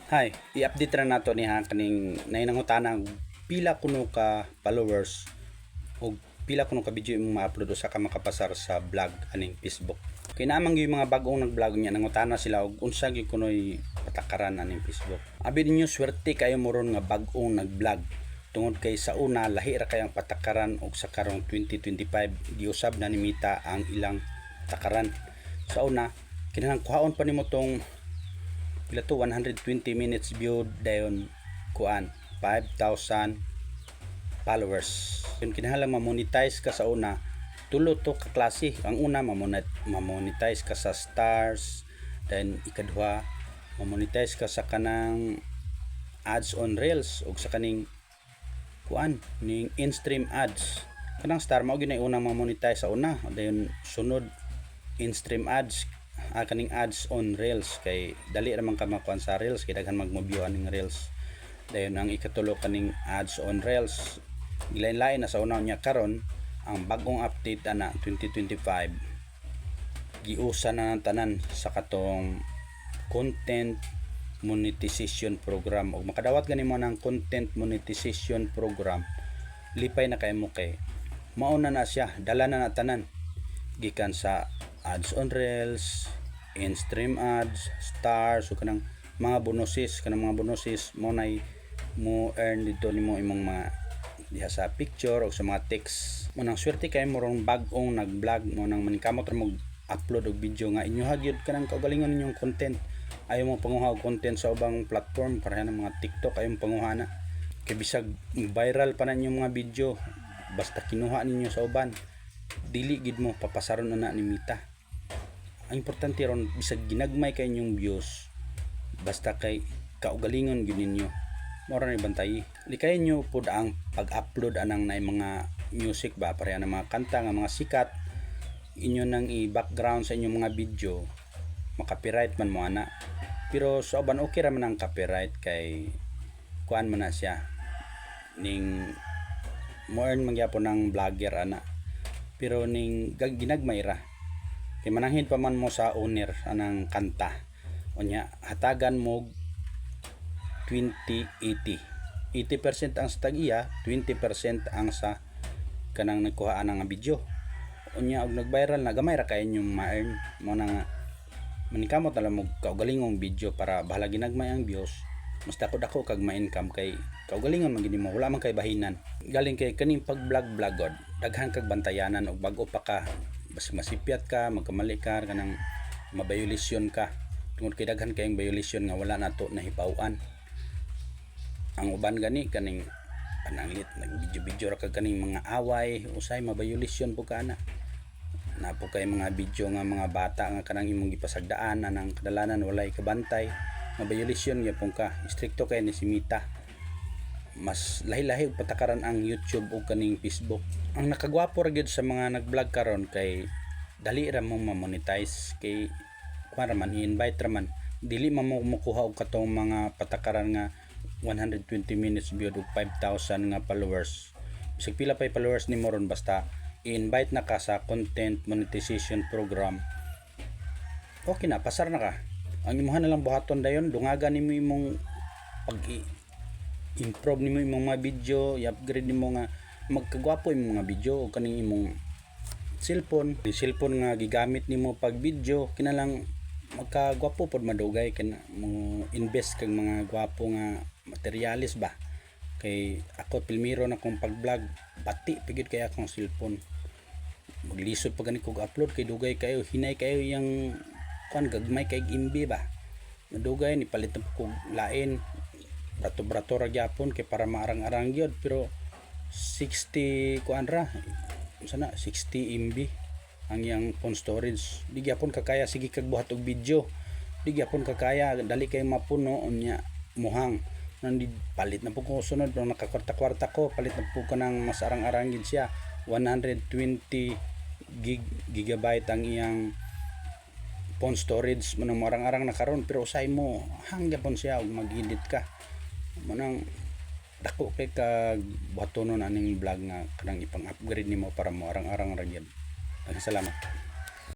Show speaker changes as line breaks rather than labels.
Hi, i-update ra nato niha kaning naay nangutana pila kuno ka followers ug pila kuno ka video imong ma-upload usa ka makapasar sa vlog aning Facebook. Kay naa man gyud mga bag-ong nag-vlog niya, nangutana sila og unsa gyud kunoy patakaran aning Facebook. Abi ninyo, swerte kayo mo ron nga bag-ong nag-vlog tungod kay sa una lahi ra kay ang patakaran ug sa karong 2025 giusab na ni Meta ang ilang patakaran. Sa una, kinahanglan kuhaon pa nimo tong pila to, 120 minutes view, dayon kuan, 5,000 followers. Yun, kinahanglan ma-monetize ka sa una. Tulo to ka klase. Ang una, ma-monetize ka sa stars, then ikaduha, ma-monetize ka sa kanang ads on reels ug sa kaning kuan, ning in-stream ads. Kanang star mao gyud na unang ma-monetize sa una, dayon sunod in-stream ads, kaning ads on reels kay dali ra man ka makuan sa reels kay daghan magmo-view aning reels. Dayon ang ikatulo, kaning ads on reels. Gilain-lain na sa una niya. Karon, ang bagong update ana 2025, giusa na ng tanan sa katong content monetization program. Ug makadawat gani mo ng content monetization program, lipay na kay mo kay mauna na siya, dala na na tanan gikan sa ads on reels, in-stream ads, stars ug kanang mga bonuses. Kanang mga bonuses mo nay mo earn dito nimo imong mga diha sa picture o sa mga text mo. Nang swerte kay mo rong bag-ong nag-vlog mo, nang maningkamot ra mo upload og video nga inyo gyud kanang kaugalingon ninyong content. Ayaw mo panguha og content sa ubang platform pareha ng mga TikTok. Ayaw mo panguha na kay bisag viral pa na inyong mga video, basta kinuha ninyo sa uban, dili gid mo papasaron na na ni Meta. Ang importante ron, bisag ginagmay kay inyong views, basta kay kaugalingon gyud ninyo, mao ra ni bantay. Likayan nyo pud ang pag-upload anang naay mga music ba, pareha ng mga kanta nga mga sikat, inyo nang i-background sa inyong mga video. Ma-copyright man mo ana, pero sa uban okay ra man ang copyright kay kuan man na siya, ning mo earn man gyapon ng vlogger ana, pero ning ginagmay ra kay mananghin pa man mo sa owner anang kanta. Unya hatagan mo 20-80, 80% ang sa tag-iya, 20% ang sa kanang nagkuha ana nga video. Unya og nag-viral na, gamay ra kay inyong ma-earn. Mo na nga manikamot na lang mo kaugalingong video para bahala ginagmay ang views, mas dako-dako kag ma-income kay kaugalingon man gid nimo, wala man kay bahinan. Galing kay kaning pag vlog vlog god, daghan kag bantayanan og bag-o pa ka, basi masipyat ka, magkamali ka, kanang mabayulisyon ka tungod kay daghan kayong violation nga wala nato nahibaw-an. Ang uban gani kaning pananglit nag video video ra kag kaning mga away, usay mabayulisyon po ka ana. Na po kay mga video nga mga bata nga kanang imong gipasagdaan anang kadalanan, walay kabantay, mabayulisyon gyapon ka. Strikto kay ni si Meta. Mas lahi-lahi og patakaran ang YouTube ug kaning Facebook. Ang nakagwapo ra gyud sa mga nag-vlog karon kay dali ra mo ma-monetize kay kuan ra man, i-invite ra man. Dili man mo mukuha og katong mga patakaran nga 120 minutes viewed ug 5,000 nga followers. Bisag pila pa'y followers nimo ron, basta i-invite na ka sa content monetization program, okay na, pasar na ka. Ang imuha na lang buhaton dayon, dungagan nimo imong pag improve nimo imong mga video, i-upgrade nimo nga magkagwapo imong mga video o kaning imong cellphone. Yung cellphone nga gigamit nimo pag video, kinalang magkagwapo pod, madugay kana mo invest kag mga gwapo nga materialis ba. Kay ako, pilmiro na kong pag-vlog, bati pa gyud kay akong cellphone. Maglisod pa gani kog upload kay dugay kayo, hinay kayo yang kuan, gagmay kay MB ba. Madugay ni palit na po kog lain, brato-brato ra gyapon kay para maarang-arang gyud, pero 60 kuan ra sana, 60 MB ang iyang phone storage. Di gyapon kakaya, sige kag buhat og video, di gyapon kakaya, dali kay mapuno, unya muhang nandi. Palit na po ko sunod nung nakakwarta-kwarta ko, palit na po ko ng mas arang-arang gid siya, 120 gigabyte ang iyang phone storage mo nang marang-arang na karon, pero usay mo hang gyapon siya og mag-edit ka. Mo nang dako kay kag buhatonon aning vlog nga kanang ipang-upgrade nimo para mo arang-arang ra gyud. Daghang salamat.